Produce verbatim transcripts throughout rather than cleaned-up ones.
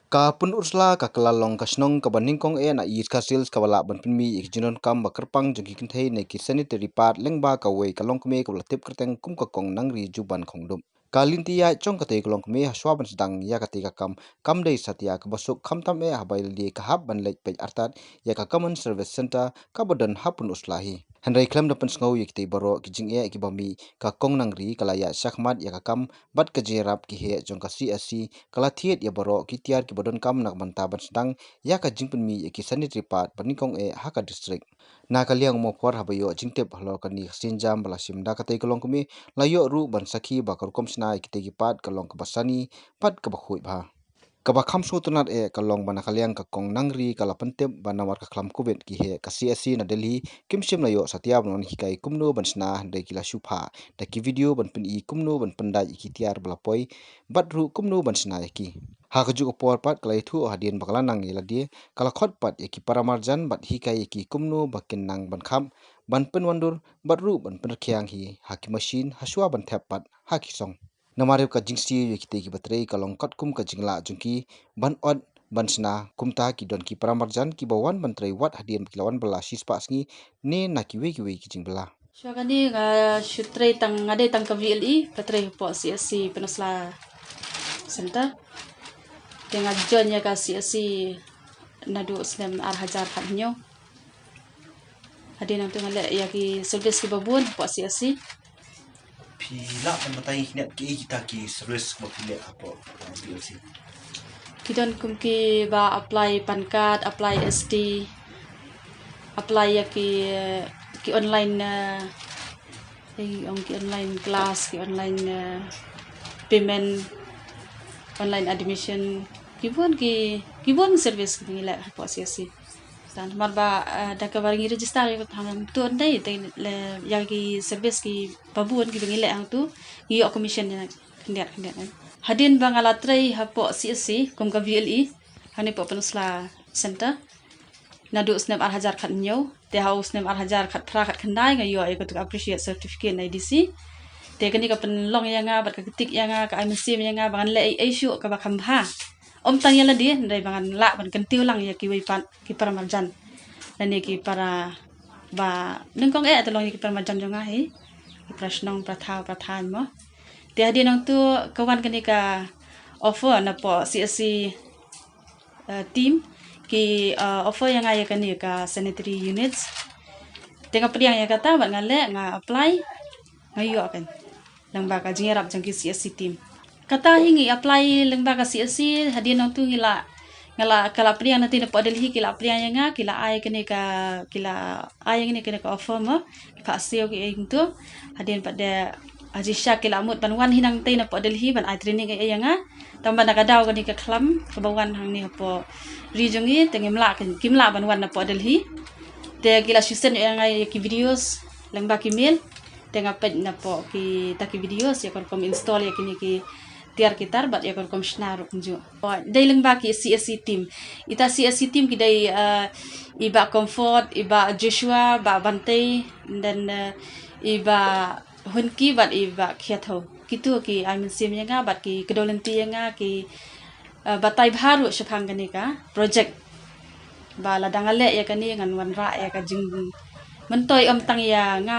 Ka Pynursla ka kylla long ka shnong kaba nyngkong eh na East Khasi Hills kaba lah ban pynmih ïa ki jingdonkam ba kyrpang jong ki kynthei ne ki sanitary pad lyngba kawei ka longkmie kaba la tip kyrteng kum ka Kong Nangri Juban Khongdup. Ka lynti ïaid jong katei ka longkmie ha shuwa ban sdang ïa katei ka kam kam dei satia kaba suk khamtam eh haba ïalade ka hap ban leit peit artat ïa ka Common Service Centre kaba don ha Pynursla hi. Hynrei khlem da pynsngew ïa kitei baroh ki jingeh kiba mih, ka Kong Nangri ka la ïaid shakhmat ïa ka kam bad ka jingïarap ki heh jong ka C S C ka la thied ïa baroh ki tiar kiba donkam na ka bynta ban sdang ïa ka jingpynmih ïa ki sanitary pad ba nyngkong eh ha ka district. Na ka liang u Mawphor haba ïoh jingtip halor kane ka sienjam ba la shim da katei ka longkmie, la ïoh ruh ban sakhi ba ka rukom shna ïa kitei ki pad ka long kaba shane bad kaba khuid bha. Kaba kham sngewtynnat eh ka long ba na ka liang ka Kong Nangri ka la pyntip ba namar ka khlam covid ki heh ka C S C na Delhi kim shym la ïoh satia ban wan hikai kumno ban shna, hynrei ki la shu phah da ki video ban pyni kumno ban pyndait ïa ki tiar ba la poi bad ruh kumno ban shna ïa ki. Ha kajuh ka por pat ka la ïathuh hadien ba ka la nang ïalade ka la khot pat ïa ki paramarjan bad hikai ïa ki kumno ba kin nang ban khap, ban pynwandur bad ruh ban pynrkhiang hi ha ki machine ha shuwa ban thep pat ha ki song. Namar ïa ka jingsiew ïa kitei kiba trei ka long katkum ka jinglah jong ki ban ot ban shna, kumta ki don ki paramarjan kiba wan ban trei wat hadien ba ki la wan bylla shispah sngi ne na kiwei kiwei ki jingbylla. Shuwa kane nga shu trei tang, nga dei tang ka V L E, ka trei hapoh C S C Pynursla Centre. Te nga join ïa ka C S C naduh snem ar hajar khathynñiew. Hadien nangtu nga leh ïa ki service kiba bun hapoh C S C. Phi lah ban batai khyndiat kiei kita ki service ba phi leh hapoh, uh, V L C? Ki don kum kiba apply PAN card, apply S T, apply ïa ki, ki online, uh, ei ong ki online class, ki online, uh, payment, online admission, ki bun ki, ki bun service kiba ngi leh hapoh C S C. Tang namar ba, eh, da kaba ngi register ïa ka hangtu dei te le ïa ki service kiba bun kiba ngi leh hangtu ngi ïoh commission ïa khyndiat khyndiat, eh. Hadien ba nga la trei hapoh C S C kum ka V L E hangne hapoh Pynursla Centre naduh snem ar hajar khathynñiew, te ha u snem ar hajar khatphra khatkhyndai nga ïoh ïa katu ka appreciate certificate na A D C. Te kane ka pynlong ïa nga bad ka ktik ïa nga, ka ai mynsiem ïa nga ba ngan leh ei ei shuh kaba kham bha. Ym tang ïa lade, hynrei ba ngan lah ban kyntiew lang ïa kiwei pat ki paramarjan lane ki para ba nyngkong eh, te long ïa ki paramarjan jong nga hi, ki para shnong, para thaw, para thaiñ mo. Te hadien nangtu ka wan kane ka offer napoh C S C, eh, team, ki, eh, offer ïa nga ïa kane ka sanitary units. Te nga pdiang ïa kata bad nga leh, nga apply, nga ïoh kan lyngba ka jingïarap jong ki C S C team. Kata hi ngi apply lyngba ka C S C, hadien nangtu ngi la, nga la, ka la pdiang nangtu napoh Delhi, ki la pdiang ïa nga, ki la ai kane ka, ki la ai ïa nga kane ka offer mo, ki phah siew ki ei kumtu. Hadien pat de ha jingshisha ki la mut ban wan hi nangtei napoh Delhi ban ai training ei ei ïa nga. Tangba na ka daw kane ka khlam kaba wan hangne hapoh ri jong ngi, te ngim lah, kim lah ban wan napoh Delhi. Te ki la shu send ïa nga ïa ki videos lyngba ki mail. Te nga peit napoh kita ki videos ïa ka rukom install ïa kine ki tiar ki tar bad ïa ka rukom shna ruh kumjuh. Dei lyngba ki C S C team. Ita C S C team ki dei, eh, i Bah Comfort, i Bah Joshua, Bah Bantei, and then, eh, i Bah Hunki bad i Bah Khiatho. Kitu ki ai mynsiem ïa nga bad ki kdew lynti ïa nga, ki, eh, batai bha ruh shaphang kane ka project. Ba lada nga leh ïa kane ngan wanrah ïa ka jingmyntoi ym tang ïa nga,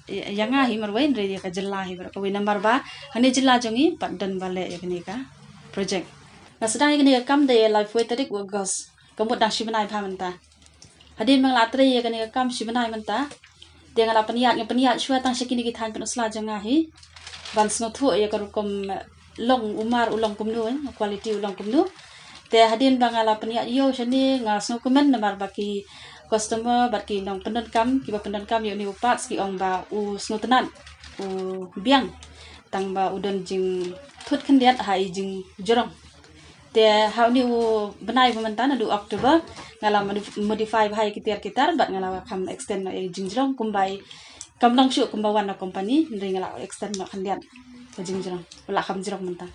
ïa nga hi marwei, hynrei ïa ka jylla hi baroh kawei namar ba hangne jylla jong ngi pat don ba leh ïa kane ka project. Nga sdang ïa kane ka kam da ïa laiphew tarik u August. Ka mut dang shi bnai bha mynta. Hadien ba nga la trei ïa kane ka kam shi bnai mynta, te nga la pynïaid, nga pynïaid shuwa tang sha kine ki thaiñ Pynursla jong nga hi ban sngewthuh ïa ka rukom long u mar u long kumno, eh, quality u long kumno. Te hadien ba nga la pynïaid ïew shane nga sngewkmen namar ba ki customer bad ki nongpyndonkam, kiba pyndonkam ïa une u pads ki ong ba u sngewtynnat, u biang, tang ba u don jingthut khyndiat ha i jingjrong. Te ha une u bnai ba mynta naduh October nga la modif-, modify bha ïa ki tiar ki tar bad nga la kham extend noh ïa i jingjrong kumba i kam long shuh kumba wan na company, hynrei nga la extend noh khyndiat ka jingjrong, la kham jrong mynta.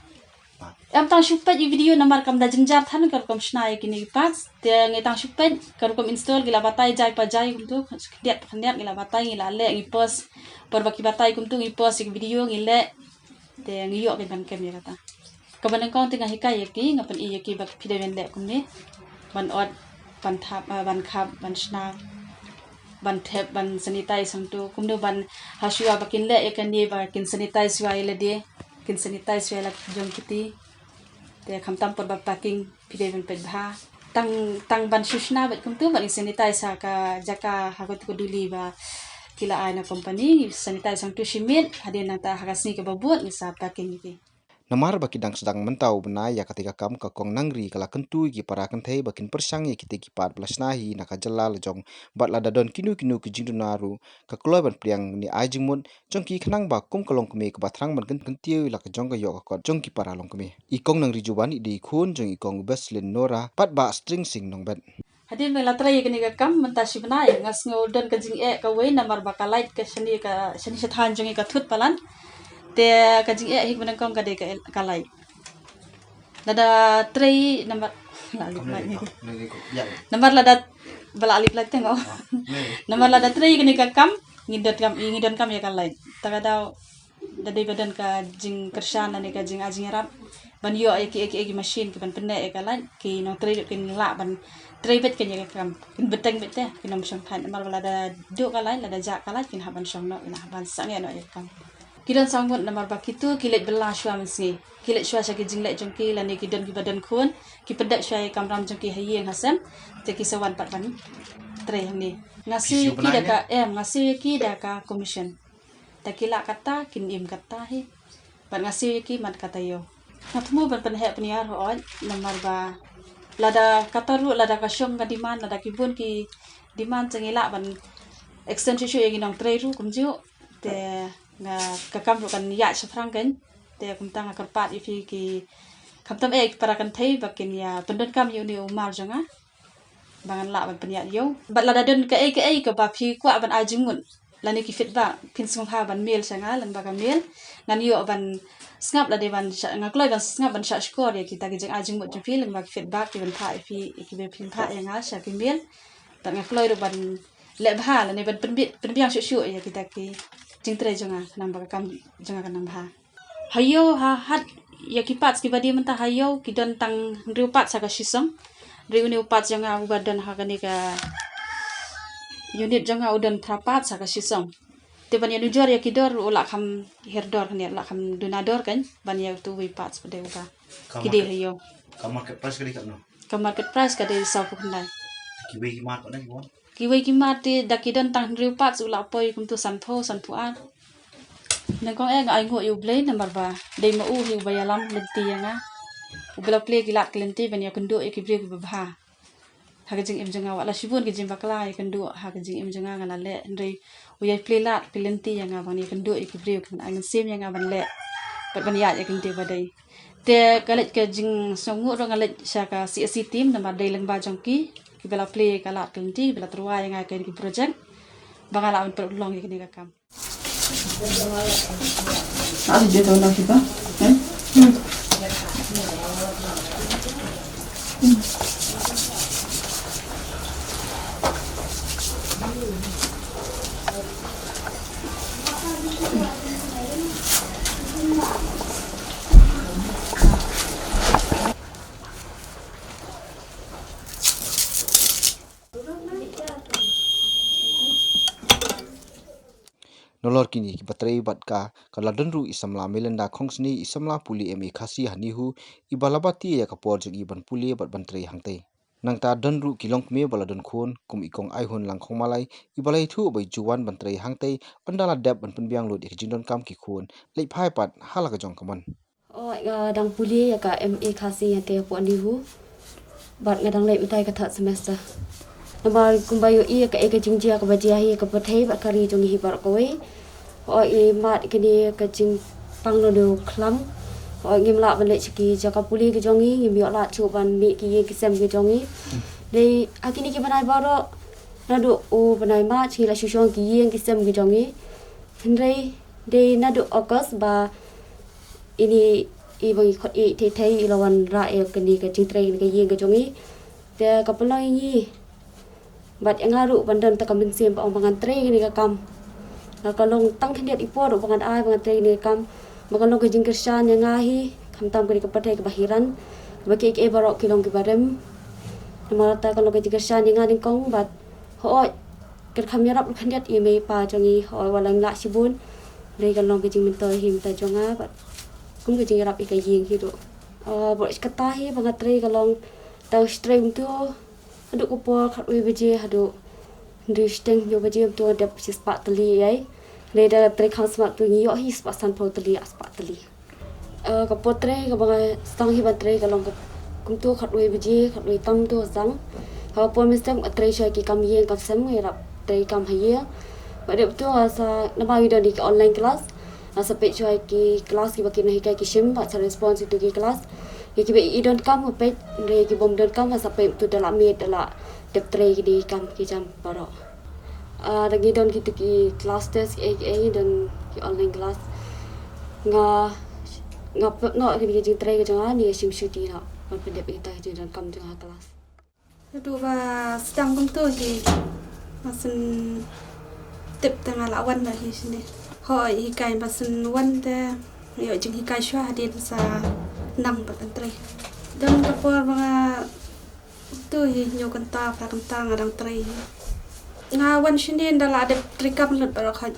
Em tang shu peit ïa video namar kam da jynjar than ka rukom shna ïa kine ki pads. Te ngi tang shu peit ka rukom install, ki la batai jai pa jai kumtu, khyndiat pa khyndiat ngi la batai, ngi la leh, ngi pause. Por ba ki batai kumtu ngi pause ïa ki video, ngi leh. Te ngi ïoh ki ban kem ïa kata. Kaba nyngkong te nga hikai ïa ki, nga pyni ïa ki ba phi dei ban leh kumne. Ban ot, ban thap, ah, ban khap, ban shna, ban thep, ban sanitize hangtu. Kumno ban, ha shuwa ba kin leh ïa kane ba kin sanitize shuwa ïa lade, kin sanitize shuwa ïa la jong kiti. Te khamtam por ba packing phi dei ban peit bha. Tang, tang ban shu shna bad kumtu ban sanitize ha ka jaka ha katu ka duli ba ki la ai na company, sanitize hangtu shimet, hadien nangta ha ka sngi kaba bud ngi sa packing ïa ki. Namar ba ki dang sdang mynta u bnai ïa katei ka kam, ka kong Nangri ka la kyntu ïa ki para kynthei ba kin pyrshang ïa kitei ki pat ba la shna hi na ka jylla la jong, bad lada don kino kino ki jingduna ruh ka kloi ban pdiang ne ai jingmut jong ki khnang ba kum ka longkmie kaba thrang ban kyn-, kyntiew ïa la ka jong ka ïoh ka kot jong ki para longkmie. I kong Nangri Juban i dei i khun jong i kong Beslin Nora bad Bah String Sing Nongbet. Hadien ba la trei ïa kane ka kam mynta shi bnai, nga sngew don ka jingeh kawei namar ba ka light ka shane ka, shane shathan jong ngi ka thut palat. Te ka jingeh hi kaba nyngkong ka dei ka, ka light. Lada trei namar la lip light ni. Namar lada, ba la lip light te ngo. Namar lada trei ïa kane ka kam ngi donkam, ngi donkam ïa ka light. Ta ka daw da dei ba don ka jingkyrshan lane ka jingai jingïarap ban ïoh ïa ki, ïa ki, ïa ki machine ki ban pynneh ïa ka light, ki nongtrei ruh kin lah ban trei beit kein ïa ka kam, kin bteng beit te, kin ym shong thait namar ba lada duh ka light, lada jah ka light kin hap ban shong noh, kin hap ban sangeh noh ïa ka kam. Ki don saw ngut namar ba kitu ki leit bylla shuwa mynsngi, ki leit shuwa sha ki jingleh jong ki lane ki don kiba don khun, ki pyndep shuwa ïa ka kamram jong ki ha ïing ha sem, te ki sa wan pat ban trei hangne. Nga siew ïa ki da ka, em, nga siew ïa ki da ka commission. Ta ki lah kata kin im kata hi. Bad nga siew ïa ki mat kata ïew. Nga thmu ban pynheh pynïar hooid namar ba lada kata ruh, lada ka shong ka demand, lada ki bun ki demand, te ngi lah ban extend shuh shuh ïa ki nongtrei ruh kumjuh. Te nga, ka kam ruh kan ïaid shaphrang kein. Te kumta nga kyrpad ïa phi ki, khamtam eh ki para kynthei ba kin ïa pyndonkam ïa une u mar jong nga ba ngan lah ban pynïaid ïew. Bad lada don kaei kaei kaba phi kwah ban ai jingmut lane ki feedback, phin sngewbha ban mail sha nga lyngba ka mail. Ngan ïoh ban sngap lane ban sha-, nga kloi ban sngap ban shah shkor ïa kita ki jingai jingmut jong phi lyngba ki feedback kiba phin phah ïa phi, kiba phin phah ïa nga sha ki mail. Bad nga kloi ruh ban leh bha lane ban pynbi-, pynbiang shuh shuh ïa kita ki jingtrei jong nga khnang ba ka kam jong nga kan nang bha. Ha ïew ha hat ïa ki parts kiba die mynta ha ïew ki don tang hynriew parts ha ka shisong. Hynriew une u parts jong nga uba don ha kane ka unit jong nga u don phra parts ha ka shisong. Te ban ïanujor ïa ki dor u la kham hiar dor kane, la kham duna dor kein ban ïa utu uwei parts pat de uba. Ki die ha ïew. Ka market price ka dei katno? Ka market price ka dei sawphew khyndai. Kiwei ki mar katno ki won? Kiwei ki mar te da ki don tang hynriew parts u la poi kumtu sanphew, sanphew ar. Nyngkong eh nga ainguh ïa U Blei namar ba dei ma u hi uba ïalam lynti ïa nga. U Blei u plie ki lad ki lynti ban ïakynduh ïa ki briew kiba bha ha ka jingim jong nga. Wat la shibun ki jingbakla ïakynduh ha ka jingim jong nga, nga la leh, hynrei u ïai plie lad plie lynti ïa nga ban ïakynduh ïa ki briew kiban ai mynsiem ïa nga ban leh bad ban ïaid ïa ka lynti ba dei. Te ka leit ka jingsngewnguh ruh nga leit sha ka C S C team namar dei lyngba jong ki kiba la plie ka lad ka lynti, kiba la tyrwa ïa nga ïa kine ki project ba nga lah ban pynlong ïa kane ka kam. Nalor kine kiba trei bad ka, ka la don ruh i samla Melinda Khongsni, i samla pule M A Khasi ha NEHU, iba la bati ïa ka por jong i ban pule bad ban trei hangtei. Nangta don ruh ki longkmie ba la don khun, kum i kong Aihun Langkhongmalai, iba la ïathuh ba i ju wan ban trei hangtei ynda la dep ban pynbiang lut ïa ka jingdonkam ki khun leit phai pat ha la ka jong ka mon. Oh, nga dang pule ïa ka M A Khasi hangtei hapoh NEHU. Bad nga dang leit mynta ïa ka third semester. Namar kumba ïohi ïa kaei ka jingjia kaba jia hi ha ka pyrthei bad ka ri jong ngi hi baroh kawei. Oh, i mat kine ka jingpang lade u khlam. Oh, ngim lah ban leit sha ki jaka pule ki jong ngi, ngim ïoh lad shuh ban mih ki ïing ki sem ki jong ngi. Dei ha kine ki bnai baroh naduh u bnai March ngi la shu shong ki ïing ki sem ki jong ngi. Hynrei dei naduh August ba ine i ba ngi khot ïeit thei thei i la wanrah ïa kane ka jingtrei kane ka ïing ka jong ngi. Te ka pynlong ïa ngi bad ïa nga ruh ban don tang ka mynsiem ba ong ba ngan trei kane ka kam. Nga ka long tang khyndiat i por ruh ba ngan ai ba ngan trei kane ka kam. Ba ka long ka jingkyrshan ïa nga hi, Khamtam ka dei ka pyrthei kaba hiran, ba kiei kiei baroh ki long kiba rem. Namar kata ka long ka jingkyrshan ïa nga nyngkong bad hooid, kyrkham ïarap khyndiat ïa i mei i pa jong ngi, hooid wat la ym lah shibun. Hynrei ka long ka jingmyntoi hi mynta jong nga bad kum ka jingïarap ïa ka ïing hi ruh. Ah, bad kata hi ba nga trei ka long tang sha trei mynta. Haduh ka por khatwei baje haduh hynriew shiteng hynñiew baje mynta nga dep shispah tylli ïa i. Lada trei kham smat tu ngi ïoh hi spah sanphew tylli, spah tylli. Eh, ka por trei kaba nga sdang hi ban trei ka long ka kumtu khatwei baje, khatwei tam tu sdang. Ha ka por mynstep nga trei sha ki kam ïing kam sem, nga ïarap trei kam ha ïing. Bad dep tu nga sa, namar ngi don hi ki online class, nga sa peit sha ki class kiba ki nonghikai ki shim bad sa response ïa tu ki class. Ïa kiba i donkam nga peit, hynrei ïa ki bym donkam nga sa peit tu da la miet da la dep trei ki dei kam ki jam baroh. Ah, da ngi don kitu ki class test kiei kiei, don ki online class. Nga, nga pep noh ki jingtrei ka jong nga, nga shim shuti noh ban pyndep ïa kita ki jingdonkam jong nga ha class. Haduh ba sdang kumtu hi, nga sngewtip te nga la wan noh hi shane. Hooid, hikai ba sngewtip te nga ïoh jinghikai shuwa hadien sa nang bad ban trei. Don ka por ba nga tu hi hynñiew kynta, phra kynta nga dang trei hi. Nga wan shane da la dep trei kam lut baroh khat.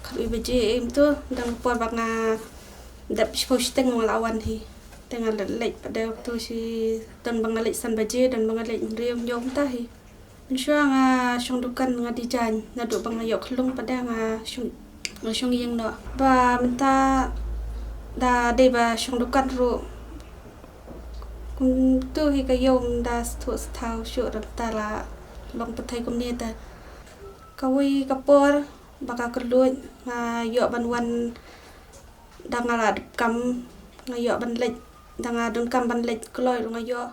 Khatwei baje em tu, don ka por ba nga dep shiphew shiteng nga la wan hi. Te nga leit leit pat de tu shi, don ba nga leit san baje, don ba nga leit hynriew hynñiew mynta hi. Mynshuwa nga shong dukan nga design, naduh ba nga ïoh khyllung pat de nga shong, nga shong ïing noh. Ba mynta da dei ba shong dukan ruh. Kumtu hi ka ïoh ym da sngewthuh sngewthaw shuh, da mynta la long pyrthei kumne te. Kawei ka por ba ka kylluid nga ïoh ban wan da nga la dep kam, nga ïoh ban leit, da nga donkam ban leit kloi ruh nga ïoh.